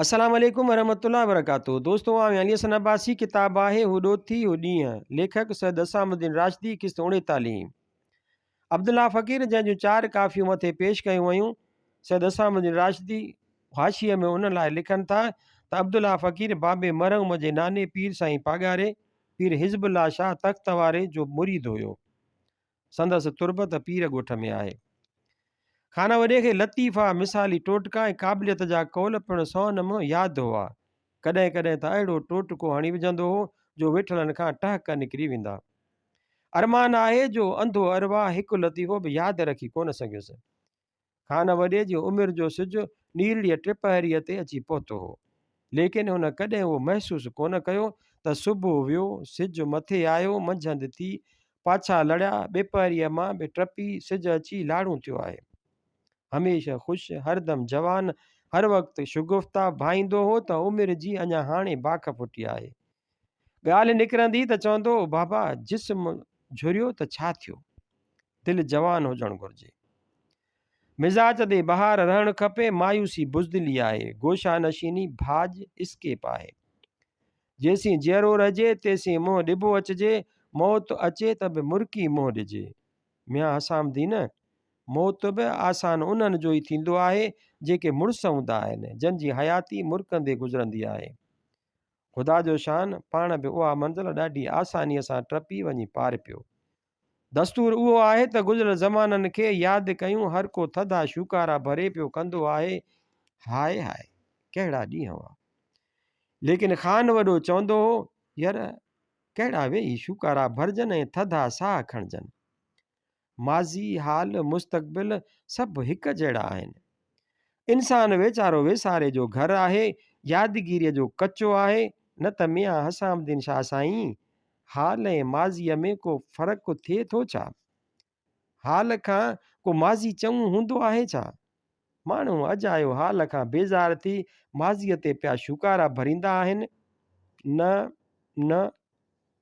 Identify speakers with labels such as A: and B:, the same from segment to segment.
A: السلام عليڪم ورحمة الله وبرڪاته دوستو آئون علي حسن عباسي ڪتاب آهي هو ڏوٿي هو ڏينهن ليکڪ سيد اسام الدين راشدي قسط 39 عبدالله فقير جنهن جون چار ڪافيون مٿي پيش ڪيون ويون سيد اسام الدين راشدي حاشيي ۾ ان لاء لکن ٿا ته عبدالله فقير بابي مرحوم جي ناني پير سائين پاڳاري پير حزب الله شاهه تخت واري جو مريد هيو سندس تربت پير ڳوٺ ۾ آهي. خانه وڏي کي لطيفا، مثالي ٽوٽڪا ۽ قابليت جا قول پڻ سون م ياد هئا. ڪڏهن ڪڏهن ته اهڙو ٽوٽڪو هڻي وجهندو هو جو ويٺلن کان ٽهڪ نڪري ويندا. ارمان آهي جو انڌو ارواح هڪ لطيفو به ياد رکي ڪونه سگهيس. خان وڏي جي عمر جو سج نيرڙيء ٽپهريء تي اچي پهتو هو. ليڪن هن ڪڏهن اهو محسوس ڪونه ڪيو ته صبح ويو، سج مٿي آيو، منجهند ٿي، پاڇا لڙيا، ٻيپهريء مان به ٽپي سج اچي لاڙون ٿيو آهي. هميشه خوش، هردم جوان، هر وقت شگفته ڀائيندو هو ته عمر جي اڃا هاڻي باک ڦٽي آهي. ڳالهه نڪرندي ته چوندو هو، بابا جسم جهريو ته ڇا ٿيو؟ دل جوان هجڻ گهرجي. مزاج تي بهار رهڻ کپي، مايوسي بزدلي آهي، گوشه نشيني ڀاڄ، Escape، آهي. جيسين جيئرو رهجي، تيسين منهن ڏبو اچجي، موت اچي ته به مرڪي منهن ڏجي. ميان حسام الدين، موت به آسان انهن جو ئي ٿيندو آهي، جيڪي مڙس هوندا آهن، جن جي حياتي مرڪندي گذرندي آهي. خدا جو شان، پاڻ به اها منزل ڏاڍي آسانيء سان ٽپي وڃي پار پيو. دستور اهو آهي ته گذريل زمانن کي ياد ڪيون هر ڪو ٿڌا شوڪارا ڀري پيو ڪندو آهي، هاء هاء ڪهڙا ڏينهن هئا. ليڪن خان وڏو چوندو هو، ير ڪهڙا ويهي شوڪارا ڀرجن ۽ ٿڌا ساهه کڻجن. ماضي، حال، مستقبل سڀ هڪ جهڙا آهن. انسان ويچارو ويساري جو گهر آهي، يادگيريء جو ڪچو آهي، نه ته ميان حسام الدين شاهه سائين، حال ۽ ماضيء ۾ ڪو فرق ٿئي ٿو ڇا؟ حال کان ڪو ماضي چڱو هوندو آهي ڇا؟ ماڻهو اجايو حال کان بيزار ٿي ماضيء تي پيا شوڪارا ڀريندا آهن. نه، نه،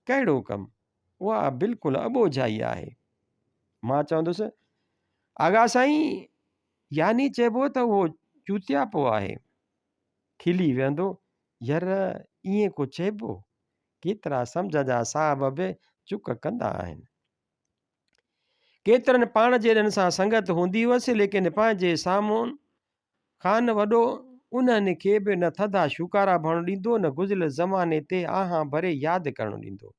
A: ڪهڙو ڪم؟ اها بلڪل اٻوجهائي آهي. مان چوندس، آغا سائين! يعني چئبو ته اهو چوتياپو آهي. کلي ويهندو، ير ائين ڪو چئبو؟ ڪيترا سمجهه جا صاحب به چڪ ڪندا آهن. ڪيترن پاڻ جيڏن سان سنگت هوندي هئس، ليڪن پنهنجي سامهون خان وڏو انهن کي به نه ٿڌا شوڪارا ڀرڻ ڏيندو نه گذريل زماني تي آهان ڀري ياد ڪرڻ ڏيندو.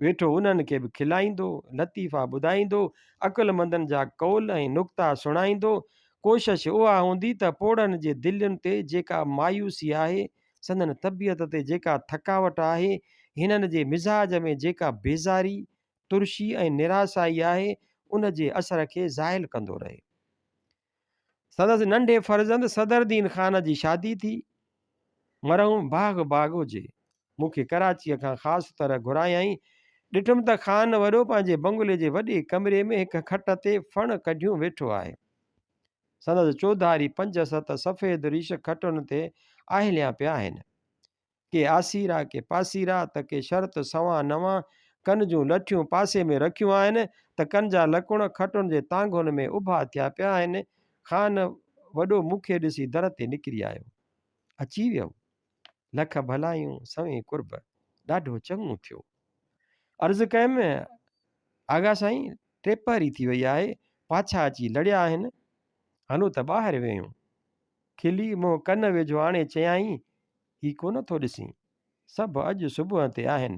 A: ويٺو انهن کي به کلائيندو، لطيفا ٻڌائيندو، عقلمندن جا قول ۽ نقطا سڻائيندو. ڪوشش اها هوندي ته پوڙهن جي دلين تي جيڪا مايوسي آهي، سندن طبيعت تي جيڪا ٿڪاوٽ آهي، هنن جي مزاج ۾ جيڪا بيزاري، ترشي ۽ نراسائي آهي، ان جي اثر کي زائل ڪندو رهي. سندس ننڍي فرزند صدرالدين خان جي شادي ٿي. مرحوم باغ باغ هجي. مون کي ڪراچيء کان خاص طرح گهرايائين. ڏٺم ته خان وڏو پنهنجي بنگلي جي وڏي ڪمري ۾ هڪ کٽ تي ڦڻ ڪڍيون ويٺو آهي. سندس چوڌاري پنج ست سفيد ريش کٽن تي آهليا پيا آهن. ڪي آسيرا، ڪي پاسيرا ته ڪي شرط سوان نوان، ڪن جون لٺيون پاسي ۾ رکيون آهن ته ڪن جا لڪڻ کٽن جي تانگهن ۾ اڀا ٿيا پيا آهن. خان وڏو مون کي ڏسي در تي نڪري آيو. اچي ويو. لک ڀلايون، سوين قرب. ڏاڍو چڱو ٿيو. عرض ڪيم، آغا سائين، ٽيپهري ٿي وئي آهي، پاڇا اچي لڙيا آهن. هلو ته ٻاهر ويهون. کلي منهن ڪن ويجهو آڻي چيائين، هي ڪونه ٿو ڏسين، سڀ اڄ صبح تي آهن.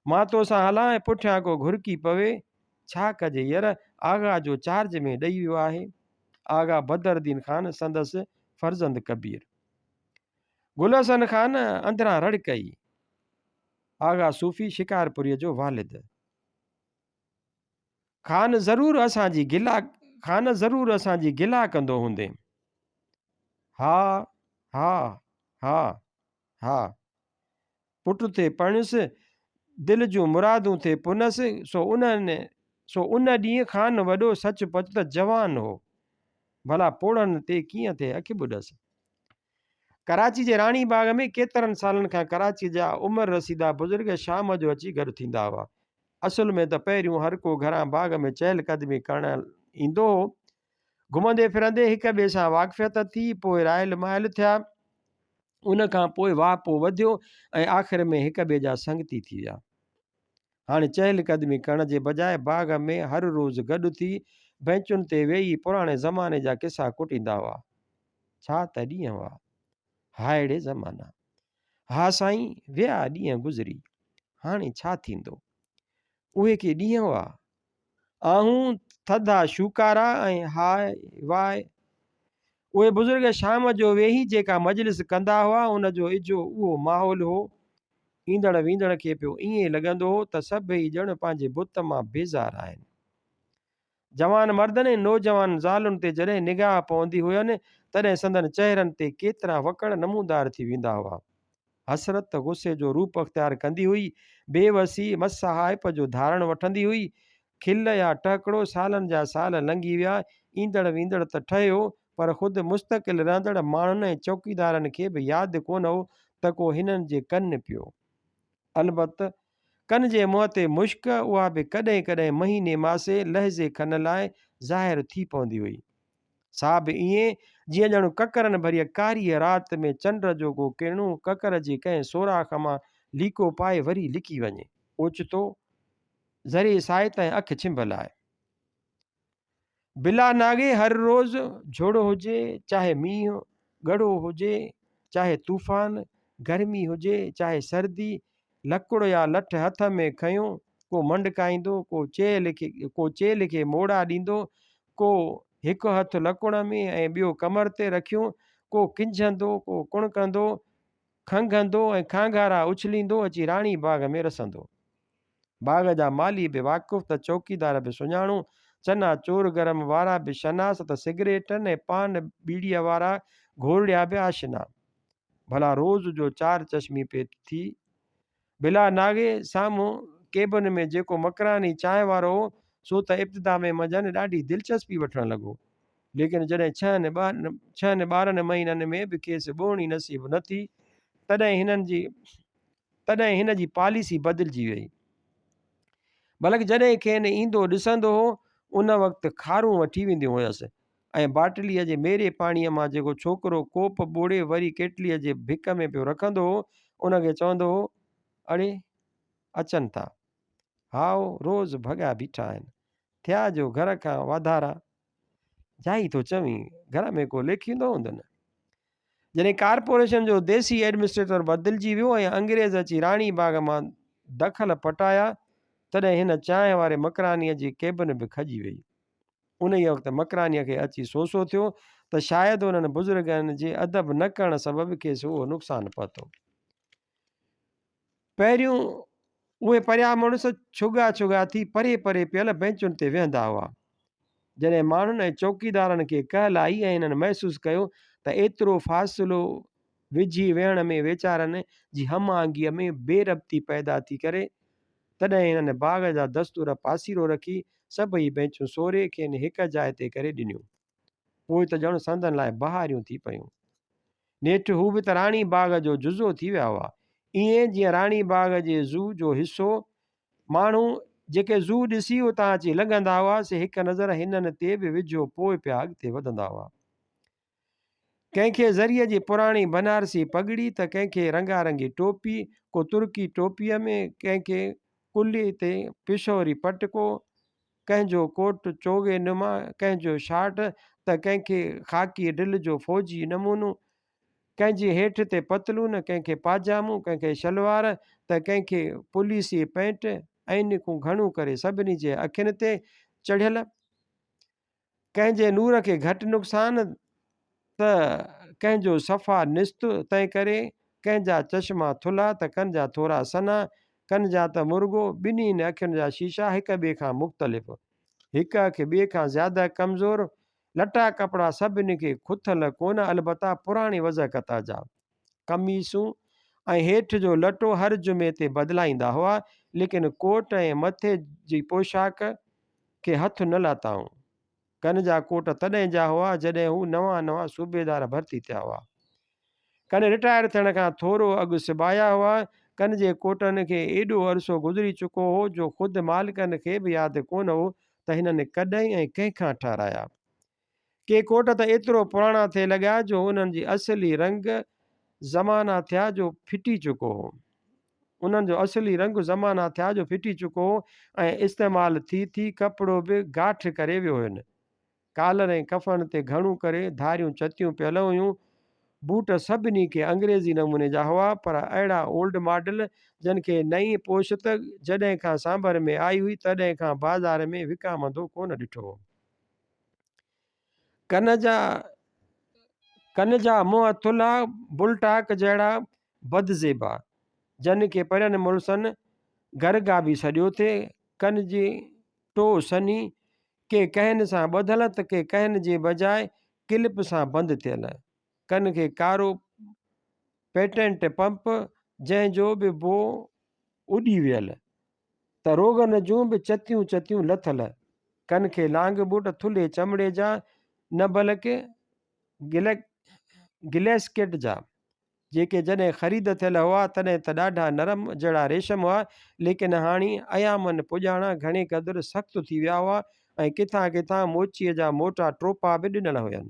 A: مان تو سان هلان ۽ پٺيان ڪو گهرڪي پوي، ڇا ڪجي ير، آغا جو چارج ۾ ڏئي ويو آهي. آغا بدرالدين خان سندس فرزند ڪبير. گل حسن خان اندران رڙ ڪئي، آغا صوفي شڪارپوريء جو والد. خان ضرور اسان جي گلا خان ضرور اسان جي گلا ڪندو هوندين. ها ها ها ها. پٽ ٿي پرڻيس، دل جون مرادون ٿي پنس، سو انهن سو ان ڏينهن خان وڏو سچ پچ ته جوان هو. ڀلا پوڙهن تي ڪيئن ٿي اک ٻڏس. ڪراچي جي راڻي باغ ۾ ڪيترن سالن کان ڪراچي جا عمر رسيده بزرگ شام جو اچي گڏ ٿيندا هئا. اصل ۾ ته پهريون هر ڪو گهران باغ ۾ چهل قدمي ڪرڻ ايندو هو. گهمندي ڦرندي هڪ ٻئي سان واقفيت ٿي، پوء رائل مائل ٿيا. ان کان پوء واهپو وڌيو ۽ آخر ۾ هڪ ٻئي جا سنگتي ٿي ويا. هاڻي چهل قدمي ڪرڻ جي بجاء باغ ۾ هر روز گڏ ٿي بئنچن تي ويهي پراڻي زماني جا قصا ڪٽيندا هئا. ڇا ته ڏينهن هئا. هاء ڙي زمانا. ها سائين ويا ڏينهن گذري. هاڻي ڇا ٿيندو. اهي ڪي ڏينهن هئا. آهون، ٿڌا شوڪارا ۽ هاء واء. اهي بزرگ شام جو ويهي جيڪا مجلس ڪندا هئا، ان جو اجهو اهو ماحول هو. ايندڙ ويندڙ کي پيو ائين لڳندو هو ته سڀئي ڄڻ پنهنجي بت مان بيزار آهن. جوان مردن ۽ نوجوان زالن تي جڏهن نگاهه پوندي هين، تڏهن سندن چهرن تي ڪيترا وڪڙ نمودار ٿي ويندا هئا. حسرت غصي جو روپ اختيار ڪندي هئي، بي وسي مسهائپ جو ڌارڻ وٺندي هئي. کل يا ٽهڪڙو سالن جا سال لنگهي ويا، ايندڙ ويندڙ ته ٺهيو، پر خود مستقل رهندڙ ماڻهن ۽ چوڪيدارن کي به ياد ڪونه هو ته ڪو هنن جي ڪن پيو. البت ڪن جي منهن تي مشڪ، اها به ڪڏهن ڪڏهن مهيني ماسي لحظي کن لاء ظاهر ٿي پوندي هئي. سا به ائين جيئن ڄڻ ڪڪرن ڀريء ڪاريء رات ۾ چنڊ جو ڪو ڪرڻو ڪڪر جي ڪنهن سوراخ مان ليڪو پائي وري لڪي وڃي. اوچتو ذري سائت ۽ اک ڇنڀ لاء. بلا ناغي هر روز جھڙ هجي چاهي مينهن، ڳڙو هجي چاهي طوفان، گرمي هجي چاهي سردي، لڪڙ يا لٺ هٿ ۾ کنيو ڪو منڊڪائيندو، ڪو چيلهه کي ڪو چيلهه کي موڙا ڏيندو، ڪو هڪ هٿ لڪڙ ۾ ۽ ٻيو ڪمر تي رکيو، ڪو ڪنجهندو، ڪو ڪڻڪندو، کنگهندو ۽ کانگهارا اڇليندو اچي راڻي باغ ۾ رسندو. باغ جا مالهي به واقف ته چوڪيدار به سڃاڻو، چنا چور گرم وارا به شناس ته سگريٽن ۽ پان ٻيڙيء وارا گهورڙيا به آشنا. ڀلا روز جو چار چشمي پئي ٿي. بلا ناغي سامهون ڪيبن ۾ جيڪو مڪراني چانهه وارو هو، سو ته ابتدا ۾ منجهن ڏاڍي دلچسپي وٺڻ لڳو. ليڪن جڏهن ڇهن 12 مهينن ۾ به کيس ٻهڻي نصيب نه ٿي، تڏهن هنن جي تڏهن هن جي پاليسي بدلجي ويئي. بلڪ جڏهن کين ايندو ڏسندو هو، ان وقت کارون وٺي وينديون هيس ۽ باٽليء جي ميري پاڻيء مان جيڪو ڇوڪرو ڪوپ ٻوڙي وري ڪيٽليء جي ڀڪ ۾ پيو رکندو هو، ان کي چوندو هو، اڙي! اچن ٿا. هائو، روز ڀڳا بيٺا آهن. ٿيا جو گهر کان واڌارا. جائي ٿو چوين، گهر ۾ ڪو ليکيندو هوندن. جڏهن ڪارپوريشن جو ديسي ايڊمنسٽريٽر بدلجي ويو ۽ انگريز اچي راڻي باغ مان دخل پٽايا، تڏهن هن چانهه واري مڪرانيء جي ڪيبن به کڄي ويئي. انهيء وقت مڪرانيء کي اچي سوسو ٿيو ته شايد انهن بزرگن جي ادب نه ڪرڻ سبب کيس اهو نقصان پهتو. پهريون اهي پريا مڙس ڇڳا ڇڳا ٿي پري پري پيل بئنچن تي ويهندا هئا. جڏهن ماڻهن ۽ چوڪيدارن کي ڪهل آئي ۽ هنن محسوس ڪيو ته ايترو فاصلو وجهي ويهڻ ۾ ويچارن جي هم آهنگيء ۾ بي ربطي پيدا ٿي ڪري، تڏهن هنن باغ جا دستور پاسيرو رکي سڀئي بئنچون سوري کين هڪ جاء تي ڪري ڏنيون. پوء ته ڄڻ سندن لاء بهاريون ٿي پيون. نيٺ هو به ته راڻي باغ جو جزو ٿي ويا هئا. ائين جيئن راڻي باغ جي زو جو حصو. ماڻهو جيڪي زو ڏسي اتان اچي لنگهندا هئا، سي هڪ نظر هنن تي به وجهيو پوء پيا اڳتي وڌندا هئا. ڪنهن کي زريء جي پراڻي بنارسي پڳڙي ته ڪنهن کي رنگارنگي ٽوپي، ڪو ترڪي ٽوپيء ۾، ڪنهن کي ڪلهي تي پشوري پٽڪو، ڪنهن جو ڪوٽ چوغي نما، ڪنهن جو شارٽ ته ڪنهن کي خاڪي ڊل جو فوجي نمونو، ڪنهن جي هيٺ تي پتلون، ڪنهن کي پاجامو، ڪنهن کي شلوار ته ڪنهن کي پوليسي پينٽ، عينڪون گهڻو ڪري سڀني جي اکين تي چڙهيل. ڪنهن جي نور کي گهٽ نقصان ته ڪنهن جو صفا نست، تنهنڪري ڪنهن جا چشما ٿلها ته ڪن جا ٿورا سنها، ڪن جا ته مرڳو ٻنهين اکين جا شيشا هڪ ٻئي کان مختلف، هڪ اک ٻئي کان زياده ڪمزور، لٽا ڪپڙا سڀني کي کٿل ڪونه البته پراڻي وضع قطع جا قميصون ۽ هيٺ جو لٽو هر جمعي تي بدلائيندا هئا، ليڪن ڪوٽ ۽ مٿي جي پوشاڪ کي هٿ نه لاتائون. ڪن جا ڪوٽ تڏهن جا هئا، جڏهن هو نوان نوان صوبيدار ڀرتي ٿيا هئا. ڪن رٽائر ٿيڻ کان ٿورو اڳ سبايا هئا. ڪن جي ڪوٽن کي ايڏو عرصو گذري چڪو هو، جو خود مالڪن کي به ياد ڪونه هو ته هنن ڪڏهن ۽ ڪنهن کان ٺهرايا. ڪي ڪوٽ ته ايترو پراڻا ٿي لڳا، جو انهن جي اصلي رنگ زمانا ٿيا جو ڦٽي چڪو هو. انهن جو اصلي رنگ زمانا ٿيا جو ڦٽي چڪو هو ۽ استعمال ٿي ٿي ڪپڙو به گاٺ ڪري ويو هين. ڪالر ۽ ڪفن تي گهڻو ڪري ڌاريون چتيون پيل هيون. بوٽ سڀني کي انگريزي نموني جا هئا، پر اهڙا اولڊ ماڊل جن کي نئين پوش ته جڏهن کان سانڀر ۾ آئي هئي تڏهن کان بازار ۾ وڪامندو ڪونه ڏٺو هو. ڪن جا ڪن جا منهن ٿلها بلٽاڪ جهڙا بدزيبا، جن کي پرين مڙسن گرگا به سڏيو ٿي، ڪن جي ٽو سنهي، ڪي ڪهن سان ٻڌل ته ڪي ڪهن جي بجاء ڪلپ سان بند ٿيل، ڪن کي ڪارو پيٽنٽ پمپ، جنهن جو به بوء اڏي ويل. ته روغن جون به چتيون چتيون لٿل، ڪن کي لانگ بوٽ ٿلهي چمڙي جا نه بلڪ گليسڪيٽ جا، جيڪي جڏهن خريد ٿيل هئا تڏهن ته ڏاڍا نرم جهڙا ريشم هئا، ليڪن هاڻي ايامن پڄاڻان گهڻي قدر سخت ٿي ويا هئا ۽ ڪٿان ڪٿان موچيء جا موٽا ٽوپا به ڏنل هين.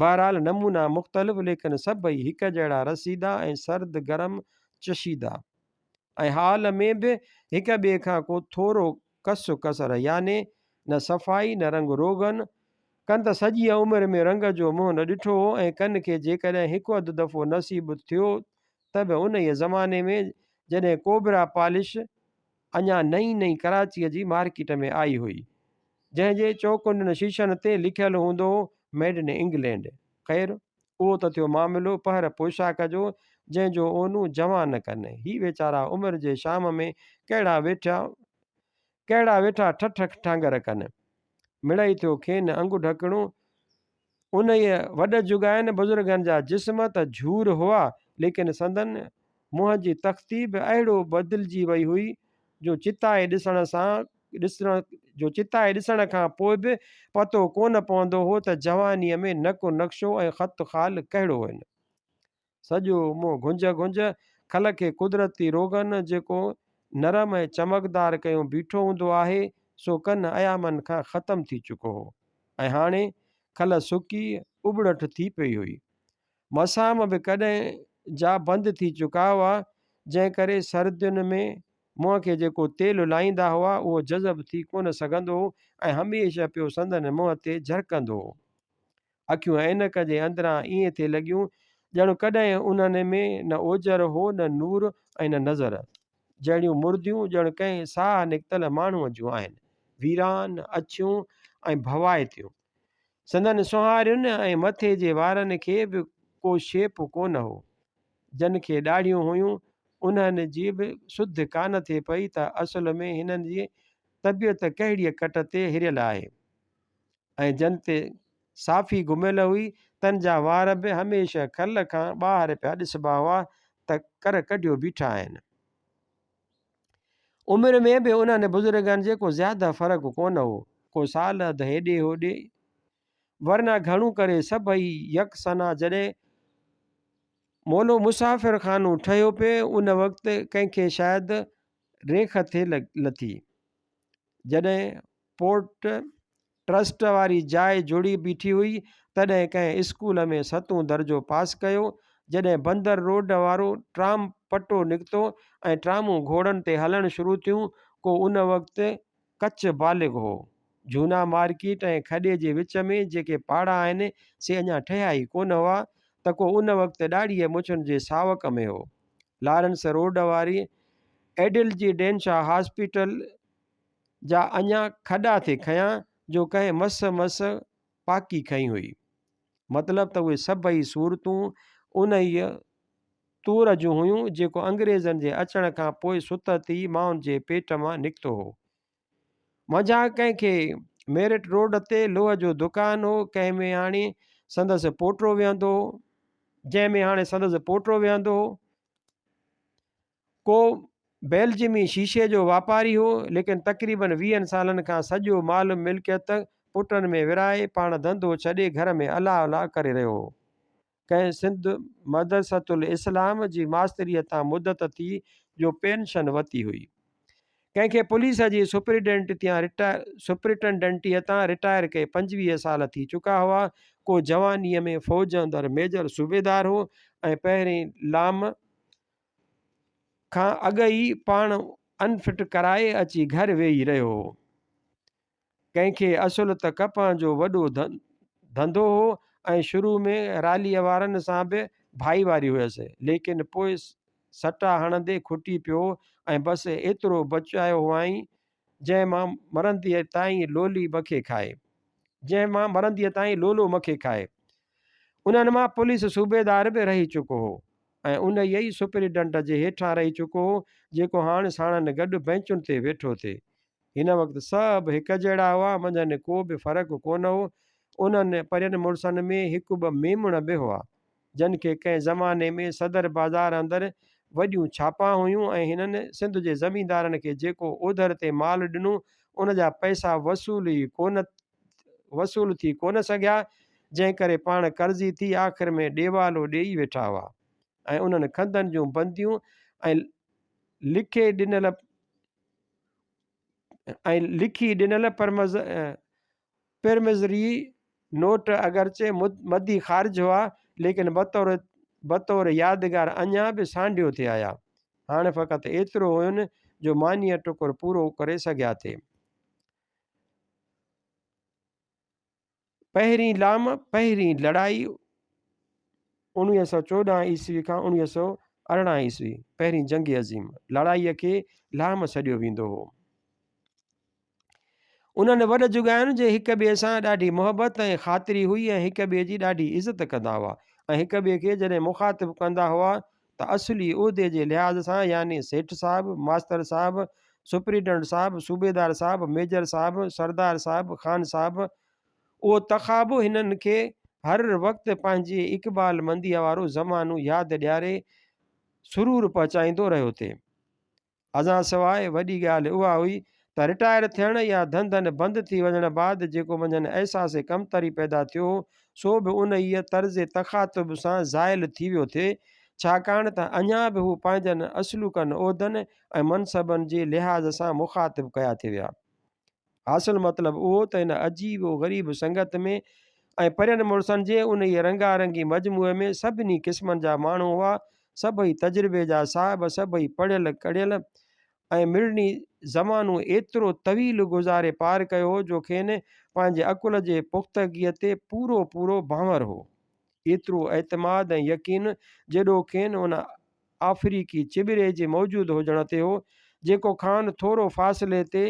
A: بهرحال نمونا مختلف ليڪن سڀئي هڪ جهڙا رسيدا ۽ سرد گرم چشيدا. ۽ حال ۾ به هڪ ٻئي کان ڪو ٿورو ڪس ڪسر يعني نه صفائي نه رنگ روغن، ڪن ته سڄيء عمر ۾ رنگ جو منهن نه ڏٺو هو ۽ ڪن کي جيڪڏهن هڪ اڌ دفعو نصيب ٿيو ته به انهيء زماني ۾ جڏهن ڪوبرا پالش اڃا نئين نئين ڪراچيء جي مارڪيٽ ۾ آئي هئي، جنهن جي چوڪنڊن شيشن تي لکيل هوندو هو ميڊ ان انگلينڊ. خير، اهو ته ٿيو معاملو پهر پوشاڪ جو، جنهن جو اونو جوان ڪن. هي ويچارا عمر جي شام ۾ ڪهڙا ويٺا ڪهڙا ويٺا ٺٺ ٺانگر ڪن. مڙئي ٿيو کين انگ ڍڪڻو. انهيء وڏ جڳائن بزرگن جا جسم ته جهور هئا، ليڪن سندن منهن جي تختي به اهڙو بدلجي وئي هئي، جو چتائي ڏسڻ سان ڏسڻ جو چتائي ڏسڻ کان پوء به پتو ڪونه پوندو هو ته جوانيء ۾ نڪ نقشو ۽ خط خال ڪهڙو هين. سڄو منهن گهنج گهنج، کل کي قدرتي روغن جيڪو نرم ۽ چمڪدار ڪيون بيٺو هوندو آهي، سو ڪن ايامن کان ختم ٿي چڪو هو ۽ هاڻي کل سڪي اٻڙٺ ٿي پئي هئي. مسام به ڪڏهن جا بند ٿي چڪا هئا، جنهن ڪري سردين ۾ منهن کي جيڪو تيل لائيندا هئا، اهو جذب ٿي ڪونه سگهندو هو ۽ هميشه پيو سندن منهن تي جرڪندو هو. اکيون عينڪ جي اندران ائين ٿي لڳيون، ڄڻ ڪڏهن انهن ۾ نه اوجر هو نه نور ۽ نه نظر. جهڙيون مرديون ڄڻ ڪنهن ساهه نڪتل ماڻهوء جون آهن. ويران اڇيون ۽ ڀوائتيون. سندن سونهارين ۽ مٿي جي وارن کي به ڪو شيپ ڪونه هو. جن کي ڏاڙهيون هيون، انهن جي به سڌ ڪانه ٿي پئي ته اصل ۾ هنن جي طبيعت ڪهڙيء ڪٽ تي هريل آهي ۽ جن تي صافي گهميل هئي، تن جا وار به هميشه کل کان ٻاهر پيا ڏسبا هئا ته ڪر ڪڍيو بيٺا آهن. عمر ۾ به انهن بزرگن جي ڪو زياده فرق ڪونه هو، ڪو سال اڌ هيڏي هوڏي، ورنه گهڻو ڪري سڀئي يڪسنا. جڏهن مولو مسافر خانو ٺهيو پئي، ان وقت ڪنهن کي شايد ريخ ٿي لٿي. جڏهن پورٽ ٽرسٽ واري جاء جڙي بيٺي هئي، تڏهن ڪنهن اسڪول ۾ ستون درجو پاس ڪيو. جڏهن بندر روڊ وارو ٽرام پٽو نڪتو ۽ ٽرامون گهوڙن تي هلڻ شروع ٿيون، ڪو ان وقت ڪچ بالغ هو. جهونا مارڪيٽ ۽ کڏي جي وچ ۾ جيڪي پاڙا آهن، سي اڃا ٺهيا ئي ڪونه هئا، ته ڪو ان وقت ڏاڙهيء مڇن جي ساوڪ ۾ هو. لارنس روڊ واري ايڊلجي ڊينشا هاسپيٽل جا اڃا کڏا ٿي کنيا جو ڪنهن مس مس پاڪي کنئي هئي. مطلب ته اهي سڀئي صورتون انهيء طور جون هيون جيڪو انگريزن جي اچڻ کان پوء ستت ئي مائن جي پيٽ مان نڪتو هو. منجهان ڪنهن کي ميرٽ روڊ تي لوهه جو دڪان هو، ڪنهن ۾ هاڻي سندس پوٽو ويهندو هو، جنهن ۾ هاڻي سندس پوٽو ويهندو هو. ڪو بيلجمي شيشي جو واپاري هو، ليڪن تقريباً ويهن سالن کان سڄو مال ملڪيت پٽن ۾ ورهائي، پاڻ ڌنڌو ڇڏي گهر ۾ الله الله ڪري رهيو هو. ڪنهن سنڌ مدرسة الاسلام جي ماستريء تان مدت ٿي جو پينشن وتي هئي. ڪنهن کي پوليس جي سپرنٽنڊنٽيء تان رٽائر ڪئي 25 سال ٿي چڪا هئا. ڪو جوانيء ۾ فوج اندر ميجر صوبيدار هو. ۽ پهرين لام کان اڳ ئي پاڻ انفٽ ڪرائي اچي گهر ويهي رهيو هو. ڪنهن کي اصل ته ڪپهه جو وڏو ڌنڌو هو ۽ شروع ۾ راليء وارن سان به ڀائيواري هيس، ليڪن پوء سٽا هڻندي کٽي پيو ۽ بس ايترو بچايو هئائين، جنهن مان مرنديء تائين لولي مکي کائي. جنهن مان مرنديء تائين لولو مکي کائي. انهن مان پوليس صوبيدار به رهي چڪو هو ۽ انهيء ئي سپريڊنٽ جي هيٺان رهي چڪو هو، جيڪو هاڻ ساڻن گڏ بئنچن تي ويٺو ٿي. هن وقت سڀ هڪ جهڙا هئا، منجهن ڪو به فرق ڪونه هو. انهن پرين مڙسن ۾ هڪ ٻه ميمڻ به هئا، جن کي ڪنهن زماني ۾ صدر بازار اندر وڏيون ڇاپان هيون ۽ هنن سنڌ جي زميندارن کي جيڪو اوڌر تي مال ڏنو، ان جا پئسا وصول ئي ڪونه وصول ٿي ڪونه سگهيا، جنهن ڪري پاڻ قرضي ٿي آخر ۾ ڏيوالو ڏيئي ويٺا هئا ۽ انهن کنڌن جون بنديون ۽ لکي ڏنل ۽ لکي ڏنل پرمزري نوٽ اگرچه مدي خارج هئا، ليڪن بطور بطور يادگار اڃا به سانڍيو ٿي آيا. هاڻ فقط ايترو هين جو مانيء ٽڪر پورو ڪري سگهيا ٿي. پهرين لام، پهرين لڙائي، 1914 عيسوي کان 1918 عيسوي، پهرين جنگ عظيم، لڙائيء کي لام سڏيو ويندو هو. انهن وڏ جڳائن جي هڪ ٻئي سان ڏاڍي محبت ۽ خاطري هئي ۽ هڪ ٻئي جي ڏاڍي عزت ڪندا هئا ۽ هڪ ٻئي کي جڏهن مخاطب ڪندا هئا ته اصلي عهدي جي لحاظ سان يعني سيٺ صاحب، ماستر صاحب، سپرنٽنڊنٽ صاحب، صوبيدار صاحب، ميجر صاحب، سردار صاحب، خان صاحب، اهو تخابو هنن کي هر وقت پنهنجي اقبال منديء وارو زمانو ياد ڏياري سرور پهچائيندو رهيو ٿي. ازانسواء وڏي ڳالهه اها هئي ته رٽائر ٿيڻ يا ڌنڌن بند ٿي وڃڻ بعد جيڪو منجهن احساس ڪمتري پيدا ٿيو هو، سو به انهيء طرز تخاطب سان زائل ٿي ويو ٿي، ڇاڪاڻ ته اڃا به هو پنهنجن اصلوڪن عهدن ۽ منصبن جي لحاظ سان مخاطب ڪيا ٿي ويا. حاصل مطلب اهو ته ان عجيب و غريب سنگت ۾ ۽ پرين مڙسن جي انهيء رنگا رنگي مجموعي ۾ سڀني قسمن جا ماڻهو هئا، سڀئي تجربي جا صاحب، سڀئي پڙهيل ڪڙهيل ۽ مڙني زمانو ايترو طويل گذاري پار ڪيو هو جو کين پنهنجي عقل جي پختگيء تي پورو پورو بانور هو. ايترو اعتماد ۽ يقين جيڏو کين ان آفريقي چٻري جي موجود هجڻ تي هو، جيڪو کانئن ٿورو فاصلي تي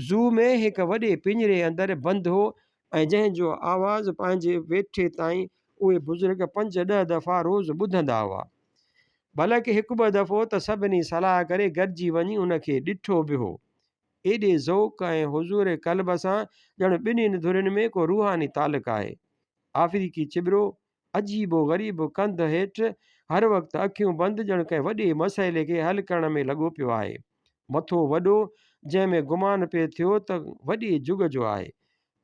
A: زو ۾ هڪ وڏي پڃري اندر بند هو ۽ جنهن جو آواز پنهنجي ويٺي تائين اهي بزرگ پنج ڏهه دفعا روز ٻڌندا هئا. بلڪ هڪ ٻه دفعو ته سڀني صلاح ڪري گڏجي وڃي ان کي ڏٺو به هو. ايڏي ذوق ۽ حضور قلب سان ڄڻ ٻنهين ڌرين ۾ ڪو روحاني تعلق آهي. آفريقي چٻرو عجيب و غريب ڪنڌ هيٺ هر وقت اکيون بند ڄڻ ڪنهن وڏي مسئلي کي حل ڪرڻ ۾ لڳو پيو آهي. مٿو وڏو جنهن ۾ گمان پئي ٿيو ته وڏي جڳ جو آهي.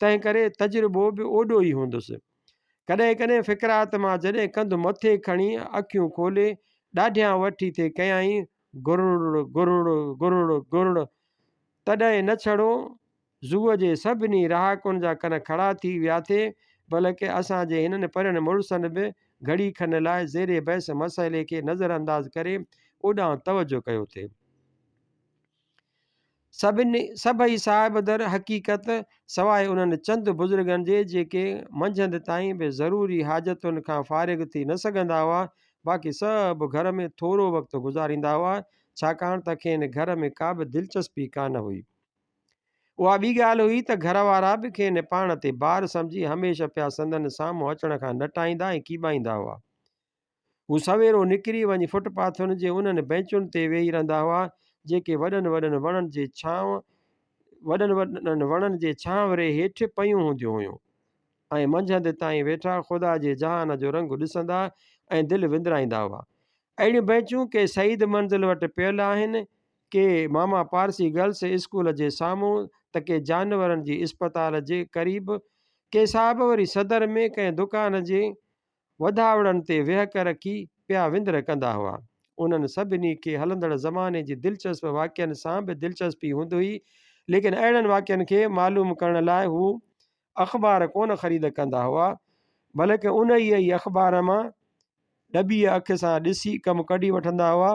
A: تنهن ڪري تجربو به اوڏو ئي هوندس. ڪڏهن ڪڏهن فڪرات مان جڏهن ڪنڌ مٿي کڻي اکيون کولي ڏاڍيان وٺي ٿي ڪيائين گرڙ گرڙ گرڙ گرڙ تڏهن نه ڇڙو زوء جي سڀني رهاڪن جا ڪن کڙا ٿي ويا ٿي، بلڪ اسان جي هنن پرين مڙسن به گهڙي کن لاء زير بحث مسئلي کي نظر انداز ڪري اوڏانهن توجهه ڪيو ٿي. سڀني سڀئي صاحب در حقيقت سواء انهن چند بزرگن جي جيڪي منجهند تائين به ضروري حاجتن کان فارغ ٿي نه سگهندا هئا، باقي سڀ گهر ۾ ٿورو وقت گذاريندا هئا، ڇاڪاڻ ته کين گهر ۾ ڪابه دلچسپي ڪانه هئي. اها ٻي ڳالهه هئي ته گهر وارا به کين پاڻ تي بار سمجهي هميشه پيا سندن سامهون اچڻ کان نٽائيندا ۽ ڪيٻائيندا هئا. هو سويرو نڪري وڃي فٽ پاٿن جي انهن بئنچن تي ويهي رهندا هئا، جيڪي وڏن وڏن وڻن جي ڇانو وڏن وڏن وڻن جي ڇانوري هيٺ پيون هونديون هيون ۽ منجهند تائين ويٺا خدا جي جهان جو رنگ ڏسندا ۽ دل وندرائيندا هئا. اهڙيون بئنچون ڪي سعيد منزل وٽ پيل آهن، ڪي ماما پارسي گرلس اسڪول جي سامهون ته ڪي جانورن جي اسپتال جي قريب، ڪي صاحب وري صدر ۾ ڪنهن دڪان جي وڌاوڙن تي ويهڪ رکي پيا وندر ڪندا هئا. انهن سڀني کي هلندڙ زماني جي دلچسپ واقعن سان به دلچسپي هوندي هئي، ليڪن اهڙن واقعن کي معلوم ڪرڻ لاء هو اخبار ڪونه خريد ڪندا هئا، بلڪ انهيء ئي اخبار مان ڏٻيء اک سان ڏسي ڪم ڪڍي وٺندا هئا،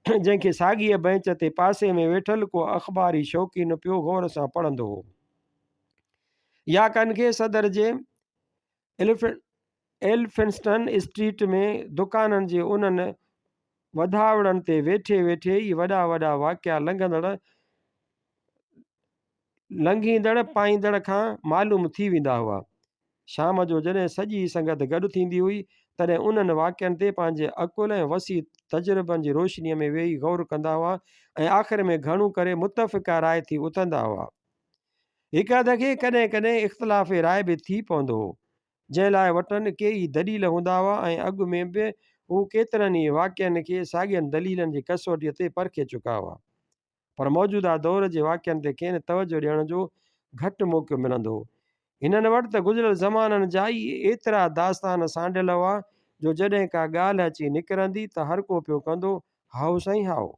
A: جنهن کي ساڳيء بئنچ تي پاسي ۾ ويٺل ڪو اخباري شوقين پيو غور سان پڙهندو هو. يا ڪن کي صدر جي ايلفنسٽن اسٽريٽ ۾ دڪانن جي انهن وڌاوڙن تي ويٺي ويٺي ئي وڏا وڏا واقعا لنگهندڙ لنگهيندڙ پائيندڙ کان معلوم ٿي ويندا هئا. شام جو جڏهن سڄي سنگت گڏ ٿيندي هئي، تڏهن انهن واقعن تي پنهنجي عقل ۽ وسيع تجربن جي روشنيء ۾ ويهي غور ڪندا هئا ۽ آخر ۾ گهڻو ڪري متفقه راء ٿي اٿندا هئا. هڪ اڌ کي ڪڏهن ڪڏهن اختلاف راء به ٿي پوندو هو، جنهن لاء وٽن ڪيئي دليل هوندا هئا ۽ اڳ ۾ به هو ڪيترن ئي واقعن کي ساڳين دليلن جي ڪسوٽيء تي پرکي چڪا هئا. پر موجوده دور جي واقعن تي کين توجهه ڏيڻ جو گهٽ موقعو ملندو هو. هنن وٽ ته گذريل زمانن جا ئي ايترا داستان سانڍيل هئا جو جڏهن ڪا ڳالهه اچي نڪرندي ته هر ڪو پيو ڪندو، هائو سائين هائو!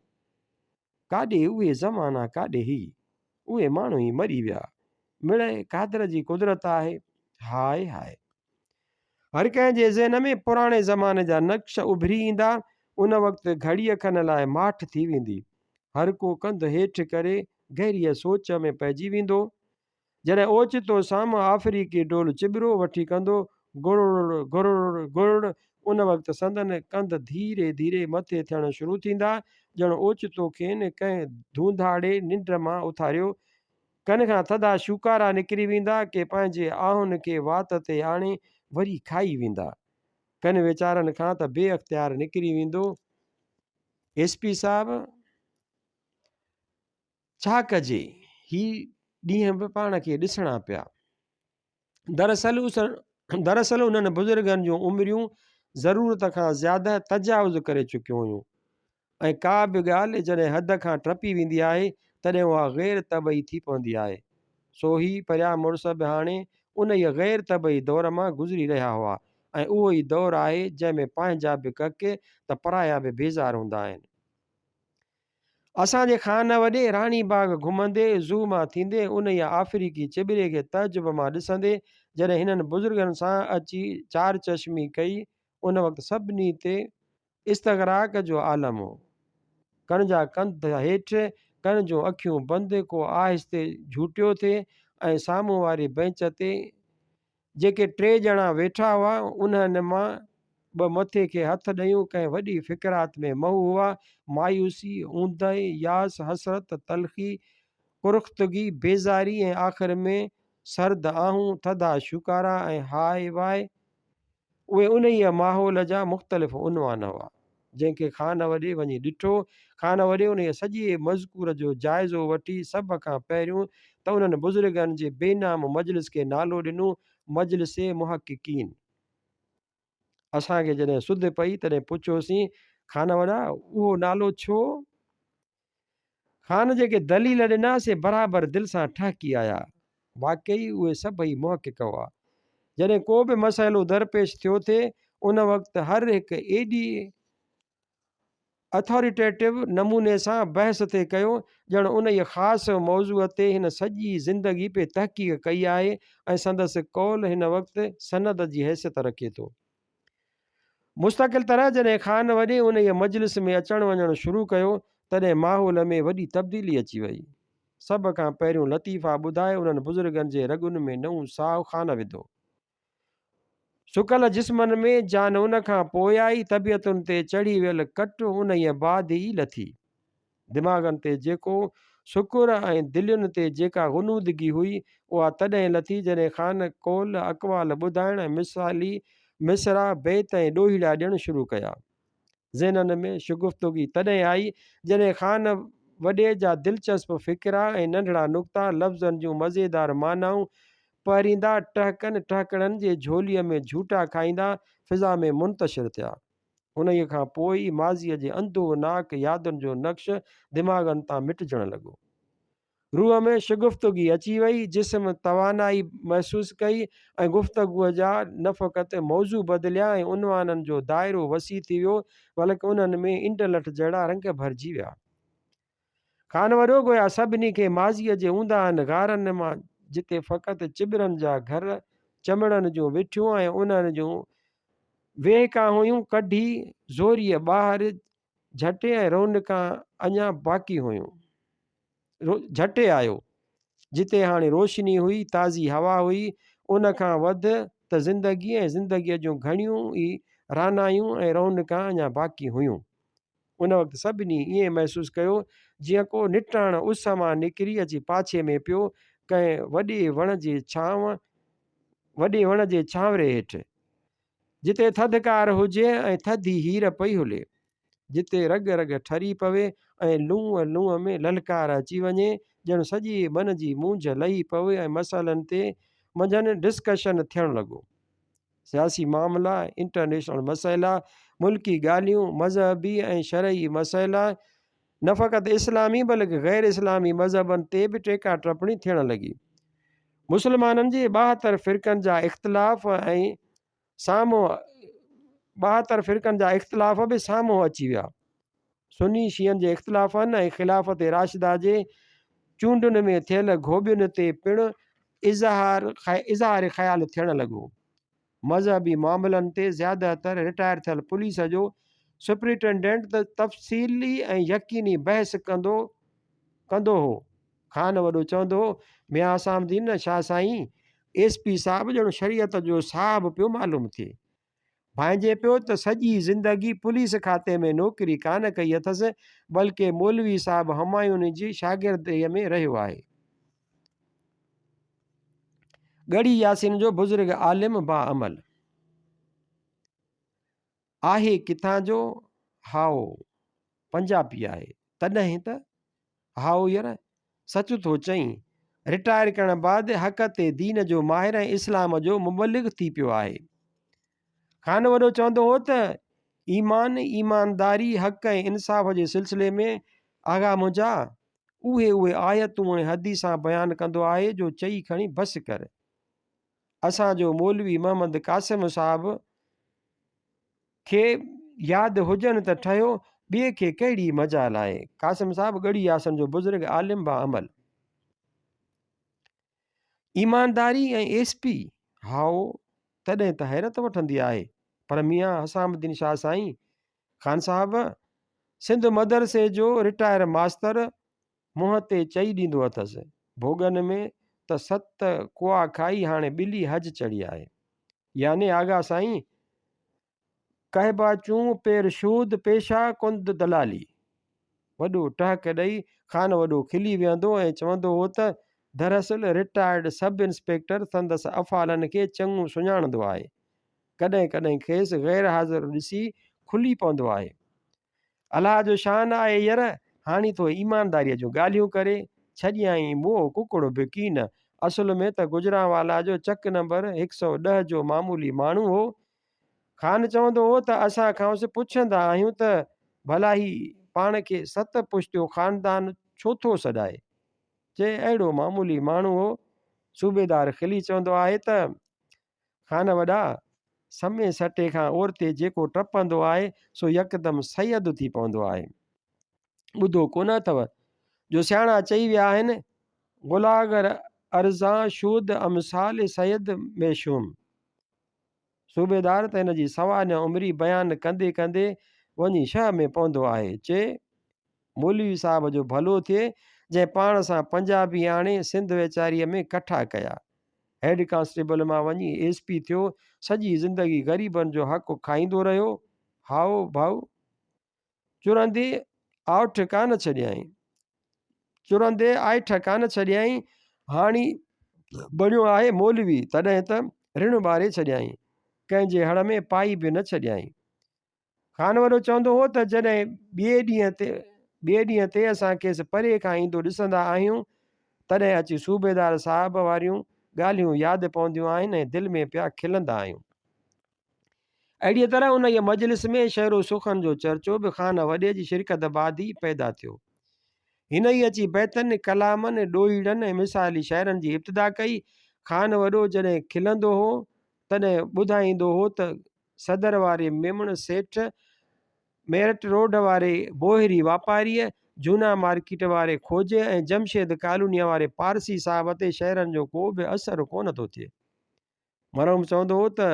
A: ڪاڏي اهي زمانا ڪاڏي هي! اهي ماڻهو ئي مري ويا. مڙئي قادر جي قدرت آهي. High high! هر ڪنهن جي ذهن ۾ پراڻي زماني جا نقش اڀري ايندا، ان وقت گهڙيء کن لاء ماٺ ٿي ويندي. هر ڪو ڪنڌ هيٺ ڪري گهريء سوچ ۾ پئجي ويندو. جڏهن اوچتو سامهون آفريقي ڊول چٻرو وٺي ڪندو گرڙ گرڙ گرڙ ان وقت سندن ڪنڌ ڌيري ڌيري مٿي ٿيڻ شروع ٿيندا، ڄڻ اوچتو کين ڪنهن ڌونڌاڙي ننڊ مان اٿاريو ڪن کان ٿڌا شوڪارا نڪري ويندا، ڪي پنهنجي آهن کي وات تي آڻي وري کائي ويندا. ڪن ويچارن کان ته بي اختيار نڪري ويندو، ايس پي صاحب! ڇا ڪجي، هي ڏينهن به پاڻ کي ڏسڻا پيا. دراصل دراصل انهن بزرگن جون عمريون ضرورت کان زياده تجاوز ڪري چڪيون هيون ۽ ڪا به ڳالهه جڏهن حد کان ٽپي ويندي آهي تڏهن اها غير طبعي ٿي پوندي آهي. سو هي پريا مڙس به هاڻي انهيء غير طبعي دور مان گذري رهيا هئا ۽ اهو ئي دور آهي جنهن ۾ پنهنجا به ڪڪ ته پرايا به بيزار هوندا آهن. اسان جي خانه وڏي راڻي باغ گهمندي، زو مان ٿيندي، انهيء آفريقي چٻري کي تعجب مان ڏسندي، جڏهن هنن بزرگن سان اچي چارچشمي ڪئي، ان وقت سڀني تي استغراق جو عالم هو. ڪن جا ڪنڌ هيٺ، ڪن جون اکيون بند، ڪو آهستي جهوٽيو ٿي ۽ سامهون واري بئنچ تي جيڪي ٽي ڄڻا ويٺا هئا، انهن مان ٻه مٿي کي هٿ ڏيون ڪنهن وڏي فڪرات ۾ محو هئا. مايوسي، اوندهه، ياس، حسرت، تلخي، ڪرختگي، بيزاري ۽ آخر ۾ سرد آهون، ٿڌا شوڪارا ۽ هاء واء. اهي انهيء ماحول جا مختلف عنوان هئا، جنهن کي خان وڏي وڃي ڏٺو. خان وڏي انهيء سڄي مذڪور جو جائزو وٺي سڀ کان پهريون ته انهن بزرگن جي بي نام مجلس کي نالو ڏنو، مجلس محققين. اسان کي جڏهن سڌ پئي، تڏهن پڇيوسين، خان وڏا، اهو نالو ڇو؟ خان جيڪي دليل ڏنا سي برابر دل سان ٺهڪي آيا. واقعي اهي سڀئي محقق هئا. جڏهن ڪو به مسئلو درپيش ٿيو ٿي ان وقت هر هڪ ايڏي اٿاريٽيٽو نموني سان بحث ٿي ڪيو ڄڻ انهيء خاص موضوع تي هن سڄي زندگي پئي تحقيق ڪئي آهي ۽ سندس قول هن وقت سند جي حيثيت رکي ٿو. مستقل طرح جڏهن خان وڏي انهيء مجلس ۾ اچڻ وڃڻ شروع ڪيو، تڏهن ماحول ۾ وڏي تبديلي اچي وئي. سڀ کان پهريون لطيفا ٻڌائي انهن بزرگن جي رڳن ۾ نئون ساهه خان وڌو. سڪل جسمن ۾ جان ان کان پوء آئي، طبيعتن تي چڙهي ويل ڪٽ انهيء بعد ئي لٿي. دماغن تي جيڪو سڪر ۽ دلين تي جيڪا غنودگي هئي، اها تڏهن لٿي جڏهن خان قول اقوال ٻڌائڻ ۽ مثالي مصرع، بيت ۽ ڏوهيڙا ڏيڻ شروع ڪيا. ذهنن ۾ شگفتگي تڏهن آئي جڏهن خان وڏي جا دلچسپ فقرا ۽ ننڍڙا نقطا لفظن جون مزيدار معنائون پهريندا ٽهڪن ٽهڪڙن جي جهوليء ۾ جهوٽا کائيندا فضا ۾ منتشر ٿيا. انهيء کان پوء ئي ماضيء جي اندوهناڪ يادن جو نقش دماغن تان مٽجڻ لڳو. روح ۾ شگفتگي اچي وئي، جسم توانائي محسوس ڪئي ۽ گفتگوء جا نه فقط موضوع بدليا ۽ عنوانن جو دائرو وسيع ٿي ويو، بلڪ انهن ۾ انڊلٺ جهڙا رنگ ڀرجي ويا. خان وڏو گويا سڀني کي ماضيء جي اونداهن غارن مان جتي فقط چٻرن جا گهر، چمڙن جون وٺيون ۽ انهن جون ويهڪان هيون ڪڍي زوريء ٻاهر جهٽي ۽ رونقان اڃا باقي هيون. جهٽي آيو. جتي هاڻي روشني هئي، تازي هوا هئي، ان کان وڌ ته زندگي ۽ زندگيء جون گهڻيون ئي رعنايون ۽ رونقان اڃا باقي هيون. ان وقت سڀني ائين محسوس ڪيو، جيئن ڪو نٽهڻ اس مان نڪري اچي پاڇي ۾ پيو، ڪنهن وڏي وڻ جي ڇانو وڏي وڻ جي ڇانوري هيٺ. جتي ٿڌڪار هجي ۽ ٿڌي هير پئي هلي، جتي رڳ رڳ ٺري پوي ۽ لونء لونء ۾ للڪار اچي وڃي، ڄڻ سڄي من جي مونجهه لهي پوي ۽ مسئلن تي منجهن ڊسڪشن ٿيڻ لڳو. سياسي معاملا، انٽرنيشنل مسئلا، ملڪي ڳالهيون، مذهبي ۽ شرعي مسئلا، نه فقط اسلامي بلڪ غير اسلامي مذهبن تي به ٽيڪا ٽپڻي ٿيڻ لڳي. مسلمانن جي 72 فرقن جا اختلاف ۽ سامهون 72 فرقن جا اختلاف به سامهون اچي ويا. سني شيعن جي اختلافن ۽ خلافت راشده جي چونڊن ۾ ٿيل گهوٻين تي پڻ اظهار خيال ٿيڻ لڳو. مذهبي معاملن تي زياده تر رٽائر ٿيل پوليس جو سپرنٽينڊنٽ ته تفصيلي ۽ يقيني بحث ڪندو ڪندو هو. خان وڏو چوندو هو، ميان حسام الدين شاهه سائين، ايس پي صاحب ڄڻ شريعت جو صاحب پيو معلوم ٿئي. ڀانئجي پيو ته سڄي زندگي پوليس کاتي ۾ نوڪري ڪانه ڪئي اٿس، بلڪه مولوي صاحب همايوني جي شاگرديء ۾ رهيو آهي. ڳڙهي ياسين جو بزرگ عالم باعمل. آهي ڪٿان جو؟ هائو، پنجابي آهي. تڏهن ته؟ هائو ير، سچ ٿو چئين. رٽائر ڪرڻ بعد حق تي دين جو ماهر ۽ اسلام جو مبلغ ٿي پيو آهي. خان وڏو چوندو هو ته ايمان، ايمانداري، حق ۽ انصاف جي سلسلي ۾ آغا منهنجا اهي اهي آيتون ۽ حديثان بيان ڪندو آهي جو چئي کڻي بس ڪر. اسان جو مولوي محمد قاسم صاحب کي ياد هجن ته ٺهيو، ٻئي کي ڪهڙي مجال آهي. قاسم صاحب ڳڙهي ياسن جو بزرگ عالم باعمل. ايمانداري ۽ ايس پي، هائو، تڏهن ته حيرت وٺندي آهي، پر ميان حسام الدين شاهه سائين، خان صاحب، سنڌ مدرسي جو رٽائر ماستر منهن تي چئي ڏيندو اٿس، ڀوڳن ۾ ته ست ڪوئا کائي هاڻي ٻلي حج چڙهي آهي. يعني آغا سائين، ڪهبا چون پير شود پيشا ڪند دلالي. وڏو ٽهڪ ڏئي خان وڏو کلي ويهندو ۽ چوندو هو ته دراصل رٽائرڊ سب انسپيڪٽر سندس افعالن کي چڱو سڃاڻندو آهي. ڪڏهن ڪڏهن کيس غير حاضر ڏسي کلي پوندو آهي. الله جو شان آهي ير، هاڻي ٿو ايمانداريء جون ڳالهيون ڪري، ڇڏيائين موهه ڪڪڙ به ڪين. اصل ۾ ته گجرانوالا جو چڪ نمبر 110 جو معمولي ماڻهو هو. خان چوندو هو ته اسان کانئس پڇندا آهيون ته ڀلا هي پاڻ کي ست پشتيو خاندان ڇو ٿو سڏائي؟ چي اهڙو معمولي ماڻهو هو. صوبيدار کلي چوندو آهي ته خان وڏا، سمي سٽي کان اورتي جيڪو ٽپندو آهي، سو يڪدم سيد ٿي پوندو آهي. ٻڌو ڪونه اٿو، جو سياڻا چئي ويا آهن، غلاگر ارزان شود امثال سيد ميشوم. صوبيدار ته هن جي سوانح عمري بيان ڪندي ڪندي وڃي شهه ۾ پوندو آهي. چي، مولوي صاحب جو ڀلو ٿئي، جنهن پاڻ سان پنجابي آڻي سنڌ ويچاريء ۾ ڪٺا ڪيا. هيڊ ڪانسٽيبل مان وڃي ايس پي ٿيو، سڄي زندگي غريبن جو حق کائيندو رهيو. هائو ڀائو! چرندي آئٺ ڪانه ڇڏيائين. چرندي آئٺ ڪانه ڇڏيائين. هاڻي بڻيو آهي مولوي، تڏهن ته رڻ ٻاري ڇڏيائين. ڪنهن جي هڙ ۾ پائي به نه ڇڏيائين. خان وڏو چوندو هو ته جڏهن ٻئي ڏينهن تي ٻئي ڏينهن تي اسان کيس پري کان ايندو ڏسندا آهيون، تڏهن اچي صوبيدار صاحب واريون ڳالهيون ياد پونديون آهن ۽ دل ۾ پيا کلندا آهيون. اهڙيء طرح انهيء مجلس ۾ شعر و سخن جو چرچو به خان وڏي جي شرڪت بعد ئي پيدا ٿيو. هن ئي اچي بيتن، ڪلامن، ڏوهيڙن ۽ مثالي شعرن جي ابتدا ڪئي. خان وڏو جڏهن کلندو هو، تڏهن ٻڌائيندو هو ته صدر واري ميمڻ سيٺ، ميرٽ روڊ واري بوهري واپاريء، جونا مارڪيٽ واري کوجي ۽ جمشيد ڪالونيء واري پارسي صاحب تي شعرن جو ڪو به اثر ڪونه ٿو ٿئي. مرحوم چوندو هو ته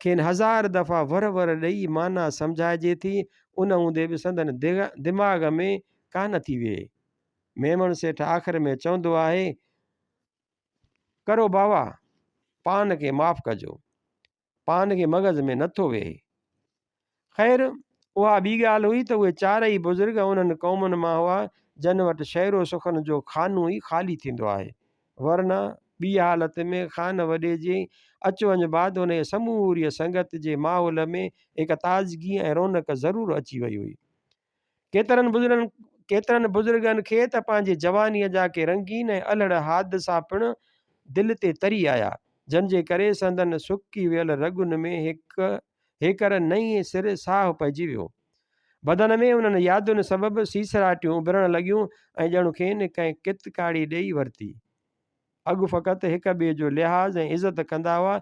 A: کين هزار دفعا ور ور ڏئي معنيٰ سمجهائجي ٿي، ان هوندي به سندن دماغ ۾ ڪانه ٿي ويهي. ميمڻ سيٺ آخر ۾ چوندو آهي، ڪرو باوا، پان کي معاف ڪجو. پان کي مغز ۾ نٿو ويهي. خير، اها ٻي ڳالهه هئي ته اهي چارئي بزرگ انهن قومن مان هئا، جن وٽ شعر و سخن جو خانو ئي خالي ٿيندو آهي. ورنه ٻيء حالت ۾ خان وڏي جي اچ وڃ بعد انهيء سموريء سنگت جي ماحول ۾ هڪ تازگي ۽ رونق ضرور اچي وئي هئي. ڪيترن بزرگن ڪيترن بزرگن کي ته پنهنجي جوانيء جا ڪي رنگين ۽ الهڙ حادثا پڻ دل تي تري آيا، جن جي ڪري سندن سڪي ويل رڳن ۾ هڪ هيڪر نئين سر ساهه پئجي ويو. بدن ۾ انهن يادن سبب سيسراٽيون اڀرڻ لڳيون ۽ ڄڻ کين ڪنهن ڪتڪاڙي ڏيئي ورتي. اڳ فقط هڪ ٻئي جو لحاظ ۽ عزت ڪندا هئا،